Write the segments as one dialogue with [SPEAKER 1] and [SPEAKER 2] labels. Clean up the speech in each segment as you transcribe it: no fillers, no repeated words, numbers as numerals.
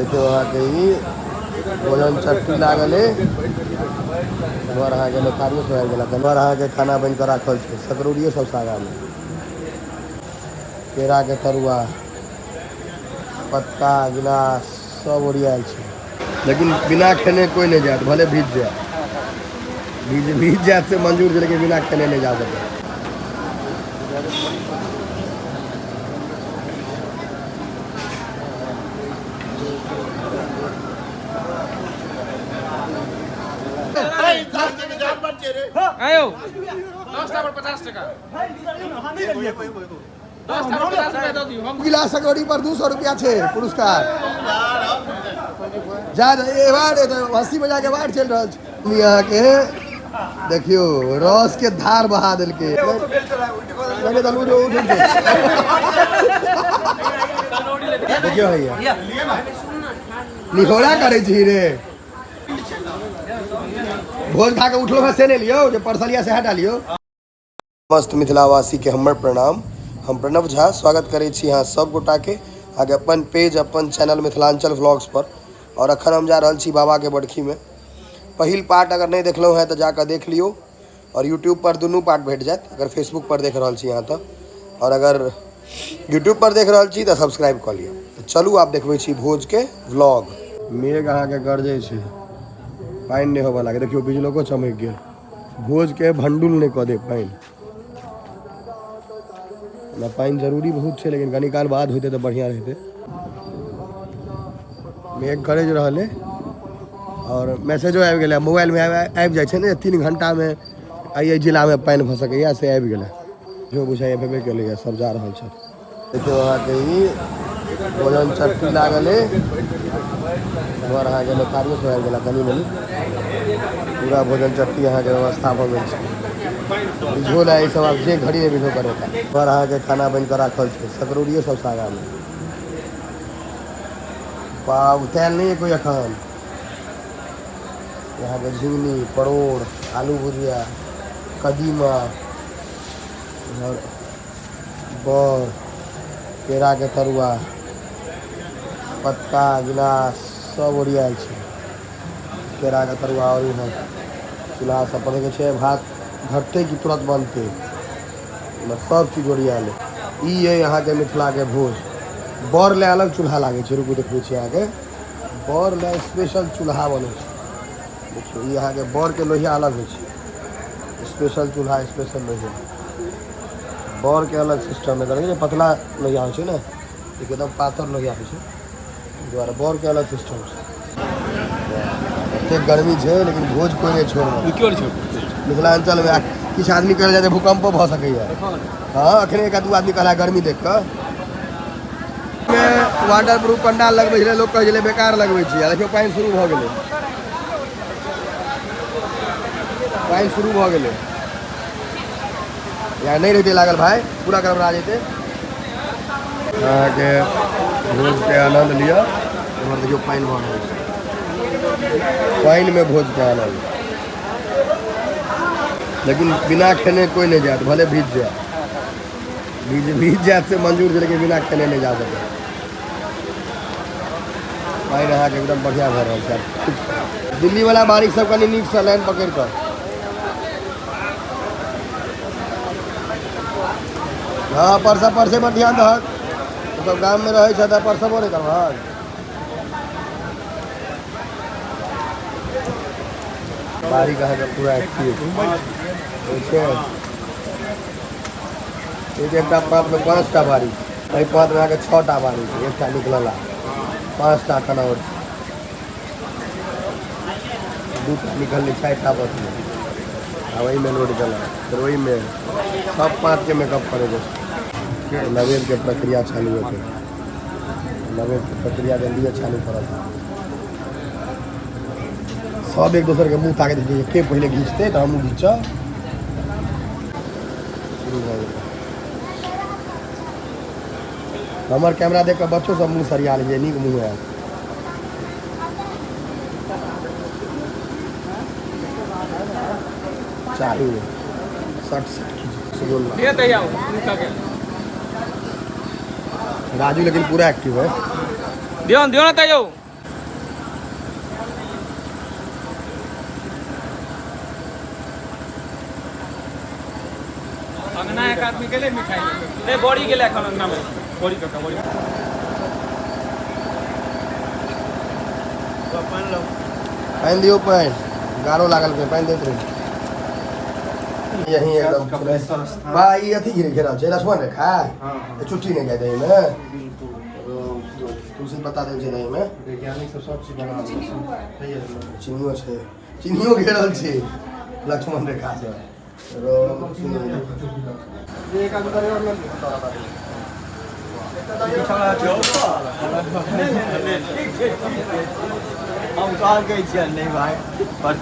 [SPEAKER 1] देखियौ अहाँके ई भोजन चट्टी लागल अइ। एम्हर अहाँके लोकारियो सब आबि गेल। एम्हर अहाँके खाना बनि कऽ राखल छै, सकरौड़ियो सब आगामे, केराके तरुआ, पत्ता, गिलास सब ओरियायल छै। लेकिन बिना खेने कोइ नहि जायत, भले भीज जायत, भीज भीज जायत से मंजूर छै, लेकिन बिना खेने नहि जा सकत।
[SPEAKER 2] आयो 10 टा पर 50 टका, 10 टा पर 50 रुपया दऽ दियौ हम।
[SPEAKER 1] गिलास सकरौड़ी पर 200 रुपया छै पुरस्कार। जा एबार हंसी मजाक के बाढ़ चलि रहल छै। अहाँके देखियौ रस के धार बहा देलकै। देखियौ भैया निहोरा करै छी रे। भोज खा के उठलो है से नहि लियौ, जे परसलिया से हटा लियौ। समस्त मिथिलावासी के हमर प्रणाम। हम प्रणव झा स्वागत करै छी अहाँ सब गोटा के अहाँके अपन पेज अपन चैनल मिथिलांचल व्लॉग्स पर। और अखन हम जा रहल छी बाबा के बरखी में। पहिल पार्ट अगर नहीं देखलहुँ हैं तो जाकर देख लियौ। और यूट्यूब पर दुनू पार्ट भेट जायत अगर फेसबुक पर देख रहल छी अहाँ तो, और अगर यूट्यूब पर देख रहल छी तो सब्सक्राइब कऽ लियौ। तो चलू आब देखबै छी भोज के व्लॉग। मेघ अहाँके गरजै छै, पानि नहि होबऽ लागै। देखियौ बिजलोको चमकि गेल। भोज के भंडुल नहि कऽ दे पानि। ओना पानि जरूरी बहुत छै, लेकिन कनी काल बाद होइतै तऽ बढ़िआँ रहितै। मेघ गरजि रहल अइ और मैसेजो आबि गेलै मोबाइलमे, आबि जाइ छै ने 3 घंटामे एहि जिलामे पानि भऽ सकैए, से आबि गेलै। जो बुझाइए भेबे केलैए, सब जा रहल छथि। देखियौ अहाँके ई भोजन चट्टी लागल अइ। एम्हर अहाँके लोकारियो सब आबि गेला कनी मनी। पूरा भोजन चट्टी अहाँके व्यवस्था भऽ गेल छै। बिझो लए ई सब आब जे घड़ी नहि बिझो करेता। एम्हर अहाँके खाना बनि कऽ राखल छै, सकरौड़ियो सब आगामे। बाप उतायल नहि कोइ एखन। अहाँके झिंगनी, परोड़, आलू भुजिया, कदीमा, एम्हर बड़, केराके तरुआ, पत्ता, गिलास सब ओरियायल छै। केराके तरुआ और इम्हर चूल्हा सब पर देखै छै भात घटतै कि तुरंत बनतै, सब चीज ओरियायल है। ई अइ अहाँके मिथिलाके भोज। बड़ लए अलग चूल्हा लागै छै, रुकू देखबै छी अहाँके। बड़ लए स्पेशल चूल्हा बनै छै। देखियौ ई अहाँके बड़के लोहिया अलग होइ छै, स्पेशल चूल्हा, स्पेशल लोहिया, बड़के अलग सिस्टम है। जे पतला लोहिया होइ छै ने, एकदम पातर लोहिया होइ छै, एहि दुआरे बड़के अलग सिस्टम छै। एतेक गर्मी छै लेकिन भोज कोइ नहि छोड़ल।
[SPEAKER 2] क्यों छोड़?
[SPEAKER 1] मिथिलांचलमे किछु आदमी कहल जाइ छै भूकम्पो भऽ सकैए। हँ, अखने एक दू आदमी कहला गर्मी देख कऽ। वाटर प्रूफ पंडाल लगबै छलै, लोक कहै छलै बेकार लगबै छी। देखियौ पानि शुरू भऽ गेलै, पानि शुरू भऽ गेलै। या नहि रहितै लागल भाई, पूरा गड़बड़ा जेतै। अहाँके भोजके आनन्द लिअ। एम्हर देखियौ पानि भऽ रहल छै, पानिमे भोजके आनन्द। लेकिन बिना खेने कोइ नहि जायत, भले भीज जायत, भीज भीज जायत से मंजूर छै, लेकिन बिना खेने नहि जा सकत। पानि अहाँके एकदम बढ़िआँ भऽ रहल छै। दिल्लीवला बारिक सब कनि नीकसँ लाइन पकड़ि कऽ। हँ, परसा परसे पर ध्यान दहक। सब गाममे रहै छै तऽ परसबो नहि करबहक। बारिक अहाँके पूरा एक्टिव छै। एक एकटा पाँचमे 5टा बारी, एहि पाँचमे अहाँके 6टा बारी छै, एकटा निकलल आ 5टा एखन आओर छै। 2टा निकललै, 4टा बचलै। आ ओहिमे लोड केलक, फेर ओहिमे सब पाँचके मेकअप करैके छै। नवेदके प्रक्रिया चालू हेतै, नवेदके प्रक्रिया जल्दिए चालू करत। सब एक दोसरके मुँह ताकैत छै के पहिले घीचतै तऽ हमहूँ घीचब। शुरू भऽ गेलै। हमर कैमरा देख कऽ बच्चो सब मुँह सरिया लै छै, नीक मुँह आयल। चालू सट सट राजू लेकिन पूरा एक्टिव है।
[SPEAKER 2] दियो दियो ना तैयो। अंगना एक आदमी गेलै मिठाई लऽ। ए बड़ी गेलै एखन अंगना में, बड़ी काका बड़ी।
[SPEAKER 1] पानि दियौ, पानि गारो लागल के पानि दैत रही। यही एकदम बा ई अथी घिरे घेरल छै लक्ष्मण रेखा, चुट्टी नहि जाय दही में, तुलसी पत्ता देल छै दही में।
[SPEAKER 3] वैज्ञानिक सब सब चीज बना रहल छै।
[SPEAKER 1] चिनियो छै, चिनियो घेरल छै लक्ष्मण रेखा से।
[SPEAKER 3] एक आदमी और लग
[SPEAKER 4] हम कहाँ गए छियै नहीं भाई पर।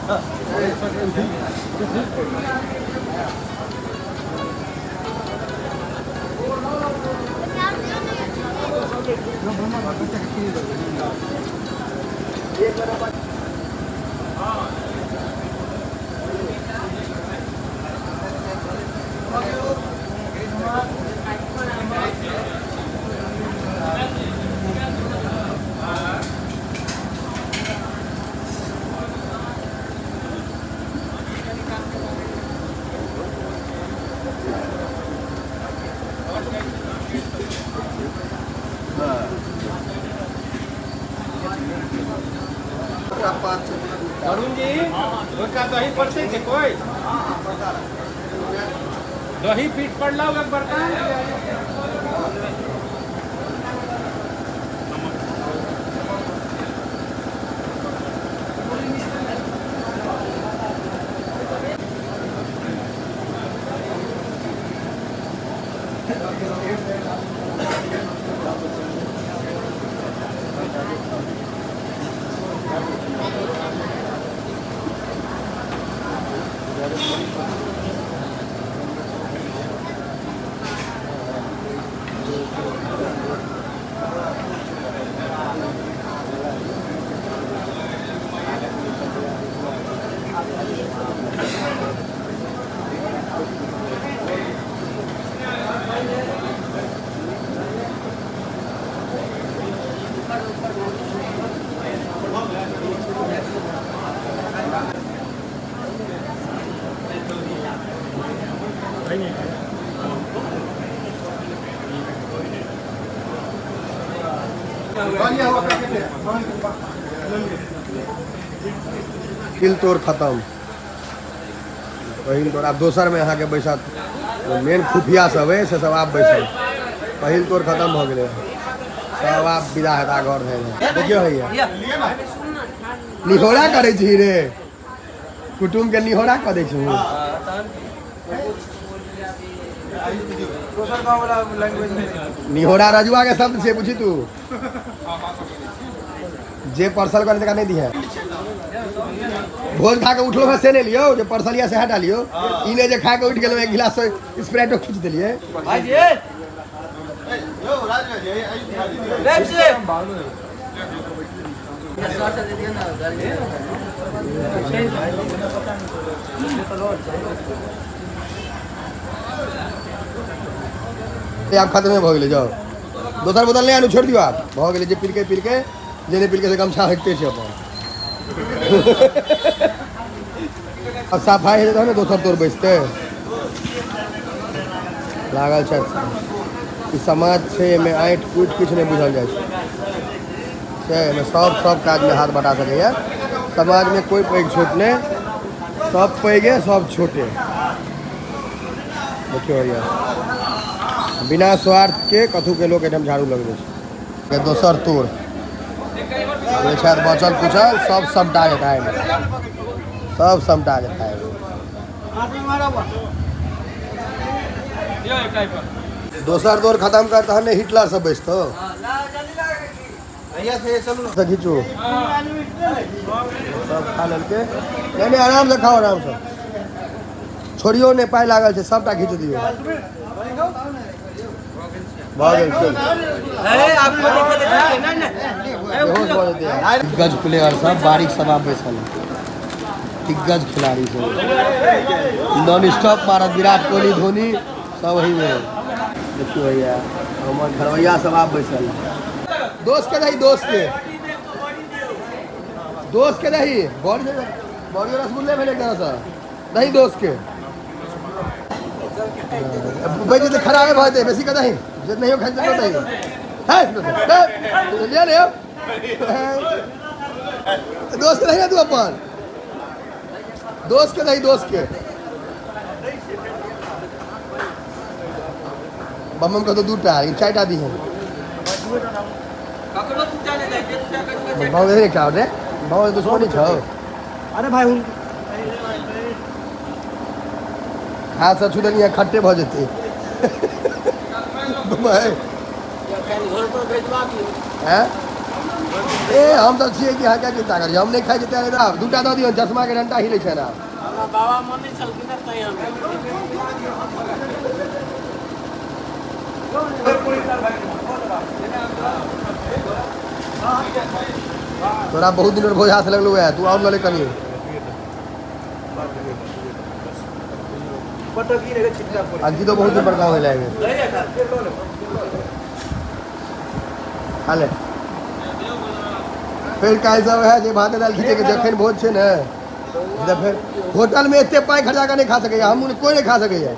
[SPEAKER 2] वरुण जी ओका दही परसै छै कोई? दही पीठ पर लाओ एक बर्तन।
[SPEAKER 1] तिल तोड़ खत्म, पहिल तोड़। आब दोसर में अहाँके बैसत मेन खुफिया सब है, से सब आब बैसत। पहिल तोड़ खत्म भऽ गेलै, सब आब विदा हेता घर धरि। देखियौ हैया निहोरा करै छी रे, कुटुम्ब के निहोरा कऽ दै छी। निहोरा रजुआ के शब्द छै, पूछी तू जे परसल करे तका नहीं दिहे। भोज खा के उठलो है से नहीं लियो, जे परसलिया से हटा लियो। ई ने जे खा के उठ गेलो एक गिलास स्प्राइटो खींच देलिए।
[SPEAKER 4] भाई जी
[SPEAKER 1] आब खत्मे भऽ गेलै। जाओ दोसर बोतल नहि आनू, छोड़ि दियौ। आब भऽ गेलै, जे पीलकै पीलकै, जे नहि पीलकै से गमछा हटिते छै अपन। आब सफाइ हेतै तहन ने दोसर तोर बैसतै। लागल छै ई समाज छै, एहिमे ऐंठ कूटि किछु नहि बुझल जाइ छै। छै एहिमे सब सब काजमे हाथ बटा सकैए। समाजमे कोइ पैघ छोट नहि, सब पैघे सब छोटे। देखियौ भैया बिना स्वार्थ के कथू के लोक एहिठाम झाड़ू लगबै छै। दोसर तोर जे छथि बचल कुचल सब समटा जेता एहिमे, सब समटा जेता एहिमे। दोसर तोर खत्म कर तहन ने हिटलर सब बैसतो। खींचू सब खा लेलकै। नहीं नहीं आराम से खाओ, आराम से, छोड़ियो नहि, पाइ लागल छै, सबटा खींच दियौ। भऽ गेल छै। बेहोश भऽ जेतै। दिग्गज प्लेयर सब बारीक सब आब बैसल, दिग्गज खिलाड़ी सब नॉन स्टॉप मारत, विराट कोहली धोनी सब वही में। देखियौ भैया हमर घरवैया सब आब बैसल। दोस्त के दही, दोस्त के, दोस्त के दही, बड़ी बड़ी रसगुल्ले भेलै एक तरहसँ, दही दोस्त के। भाई जे खराबे भऽ जेतै बेसी कतऽ जे नहियो खाइ छै तऽ है लिअ ने यौ दोस्त रही ने तू अपन दोस्त के दही दोस्त के बम बम कहतो दूटा लेकिन चारिटा दी है भाव दे एकटा रे भाव दुश्मनी छौ।
[SPEAKER 4] अरे भाई हुन
[SPEAKER 1] हाथ से छू देलियै खट्टे भऽ जेतै भाई। हैं ए हम तऽ छियै कि अहाँ क्या चिंता करी, हम नहि खाइ छियै तेँ आब दूटा दऽ दियौ, चश्मा के डंटा हिलै छै ने।
[SPEAKER 5] बाबा मने छलखिन तैं हम
[SPEAKER 1] तोरा बहुत दिन भोज हाथ लगलौ है, तू और लऽ ले कनी। अंकितो बहुत दिन पर गाँव एलै एहिबेर। खा ले। फेर काल्हि सब है जे भात दालि खींचैके जखन भोज छै ने तऽ फेर होटल में एते पाइ खर्चा कऽ नहि खा सकैया, हमहूँ कोइ नहि खा सकैया।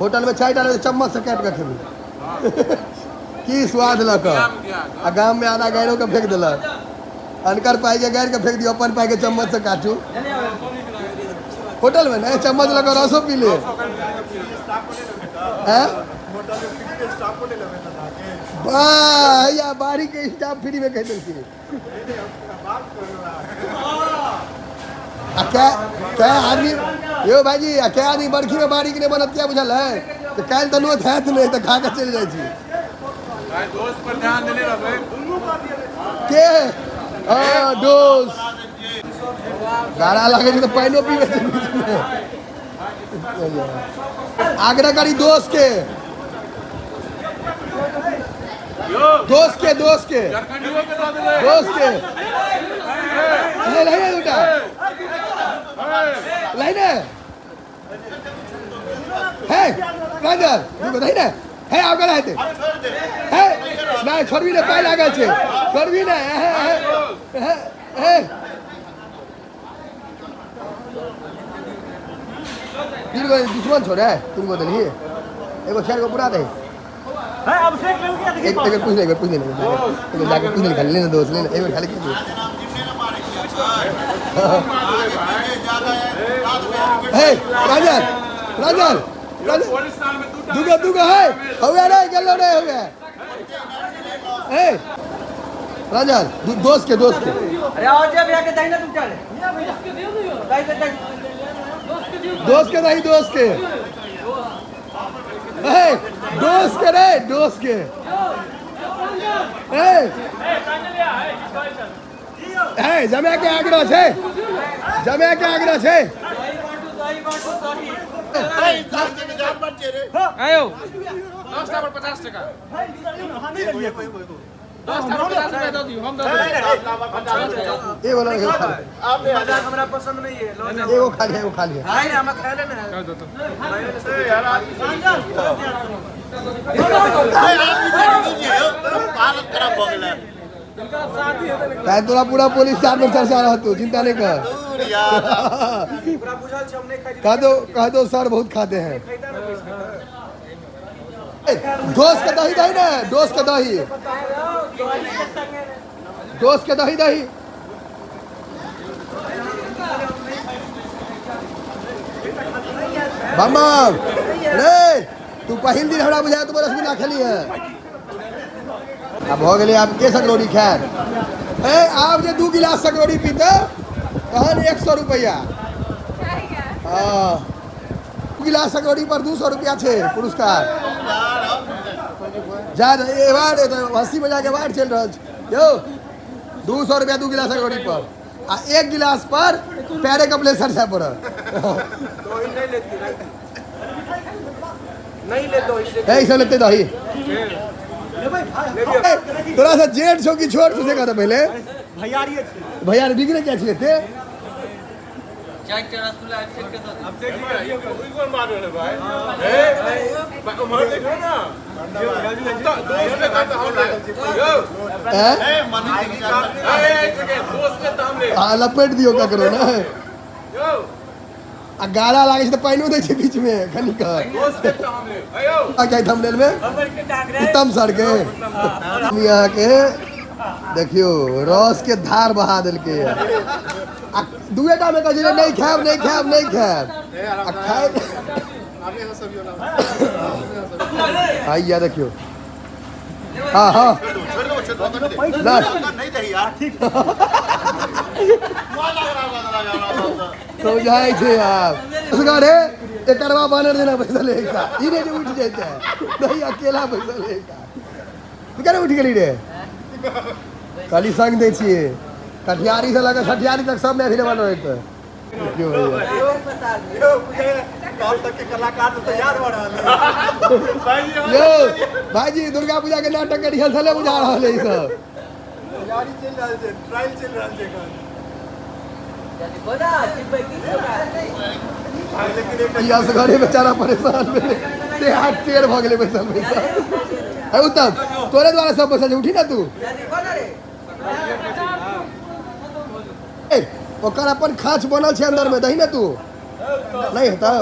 [SPEAKER 1] होटल में चारि टा लेबै चम्मच से काटि कऽ खेबै की स्वाद लऽ कऽ। आ गाम में आधा गायरो के फेंक देलक, अनकर पाइ के गारि के फेंक दियौ, अपन पाइ के चम्मच से काटू। होटल में नहीं चम्मच लऽ कऽ रसो पी ले। हैं वाह या बाड़ी के स्टाफ फ्री में कहि देलखिन। आ कै कै आदमी यौ भाईजी, आ कै आदमी बरखी में बाड़ी के नहि बनत किया बुझल है? तऽ काल्हि तऽ नोत हैत नहि तऽ खा कऽ चलि जाइ छी।
[SPEAKER 2] भाई दोस्त पर ध्यान देने रहबै।
[SPEAKER 1] के हाँ दोस्त गाड़ा लागै छै तऽ पानिओ पीबै छै बीचमे। आग्रह करी दोस्त के, दोस्त के, दोस्त के, दोस्त के ले ले दूटा ले ने है राजन दूगो दही ने है आब केना हेतै है नहि छोड़बी ने, पाइ लागल छै छोड़बी ने। है है है तीन गो दुश्मन छोड़े, तीन गो देलही, एगो चारि गो पूरा दही। एक एक पूछ ले, एक पूछ ले, एक जाके पूछ ले, खाली ले ना दोस्त ले ना, एक बार खाली पूछ ले। हे राजन राजन राजन दुगो दुगो है हो गया रे, गेलो रे हो गया। हे राजन दोस्त के, दोस्त के।
[SPEAKER 4] अरे आओ जे भैया के दही ना तुम चले
[SPEAKER 1] दोस्त के दही, दोस्त के हे दोस्त के रे, दोस्त के हे हे जमे के आग्रह छै, जमे के आग्रह छै।
[SPEAKER 2] आयो 10 टा पर 50 टका, 10 टा पर 50 रुपया दऽ दियौ, हम दऽ देबै।
[SPEAKER 1] एगो लऽ एगो खा ले,
[SPEAKER 4] हमरा पसंद नहीं है,
[SPEAKER 1] एगो खा ले, एगो खा ले।
[SPEAKER 4] भाई ने हमरा खाए ले ना।
[SPEAKER 1] काहे तोरा पूरा पुलिस स्टाफ में चर्चा रहतो, चिंता नहीं कर। कह दो सर बहुत खाते हैं। दोस्त के दही दही ने, दोस्त के दही, दोस्त के दही दही। बम रे तू पहिल दिन हमरा बुझाय तू रसगुल्ला खेली है। आब भऽ गेलै, आब के सकरौड़ी खायत? ए आब जे 2 गिलास सकरौड़ी पीते तहन 100 रुपैआ। हाँ 2 गिलास सकरौड़ी पर 200 रुपया छै पुरस्कार। जा एबार हंसी मजाक के बाढ़ चलि रहल छै यौ। 200 रुपया 2 गिलास सकरौड़ी पर, आ 1 गिलास पर पैरे कपलेश्वर जाय पड़त।
[SPEAKER 4] नहीं ले दही।
[SPEAKER 1] ए सब लेते दही। तोरा से जेठ छौ कि छोट छौ से कह पहले।
[SPEAKER 4] भैयारी छै।
[SPEAKER 1] भैयारी बिगड़े क्या छै एते?
[SPEAKER 5] चारिटा रसगुल्ला अभिषेक के दऽ दियौ।
[SPEAKER 2] कोन बात भेलै भाई? ए उम्हर देखियौ ना, दोस्त के तऽ हम ले यौ।
[SPEAKER 1] हैं?
[SPEAKER 2] ए एक सेकंड, दोस्त के तऽ हम ले।
[SPEAKER 1] हां लपेट दियो ककरो ना
[SPEAKER 2] यौ।
[SPEAKER 1] आ गाला लागै छै तऽ पानिओ दै छै बीच में कनि कऽ।
[SPEAKER 2] दोस्त हम लेब अयो।
[SPEAKER 1] आ जाय थंबनेल में उत्तम सर के। हम अहाँके देखियौ रस के धार बहा देलकै। आ दुएटा में कहै छै नहि खायब नहि खायब नहि खायब आ खाय। आइया देखियौ। हाँ हाँ समझाइ छै आब असगरे एकरवा बानर जेना बैसल एकटा ई नहि जे उठि जैते नहीं अकेला बैसल एकटा। तू केना उठि गेली रे? कहली संग दै छियै। कटिहारी से लऽ कऽ छठिहारी तक सब में अवेलेबल रहतै। देखियौ भैया यौ भाईजी दुर्गा पूजा के नाटक के रिहर्सल बुझा रहल है ई सब।
[SPEAKER 3] तैयारी चलि रहल छै, ट्रायल चलि रहल छै एखन।
[SPEAKER 1] ई असगरे बेचारा परेशान भेलै, देह हाथ टेढ़ भऽ गेलै बैसल बैसल। हे उत्तम तोरे द्वारा सब बैसल छै, उठी ना तू। ए ओकर अपन खाँच बनल छै अंदर में, दही ना तू। नहीं हेतौ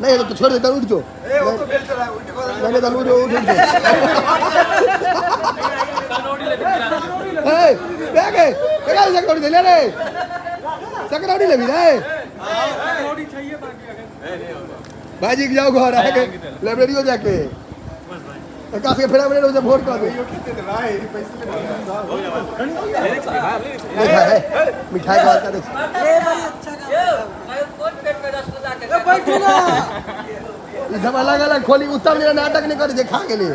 [SPEAKER 1] नहीं हेतौ तो छोड़ दे, उठ जो। नहीं नहीं उठ उठ उठ। ए देख केकरा सकरौड़ी देले रे? सकरौड़ी लेबी रे? भाईजी जाओ घर आके लाइब्रेरियो जाके एका से फेरा मेरे भोट कर दे। देखा है मिठाई का देख।
[SPEAKER 4] बैठू ना
[SPEAKER 1] ई सब अलग अलग खोली। उत्तम जेना नाटक नहीं करे जे खा गेली।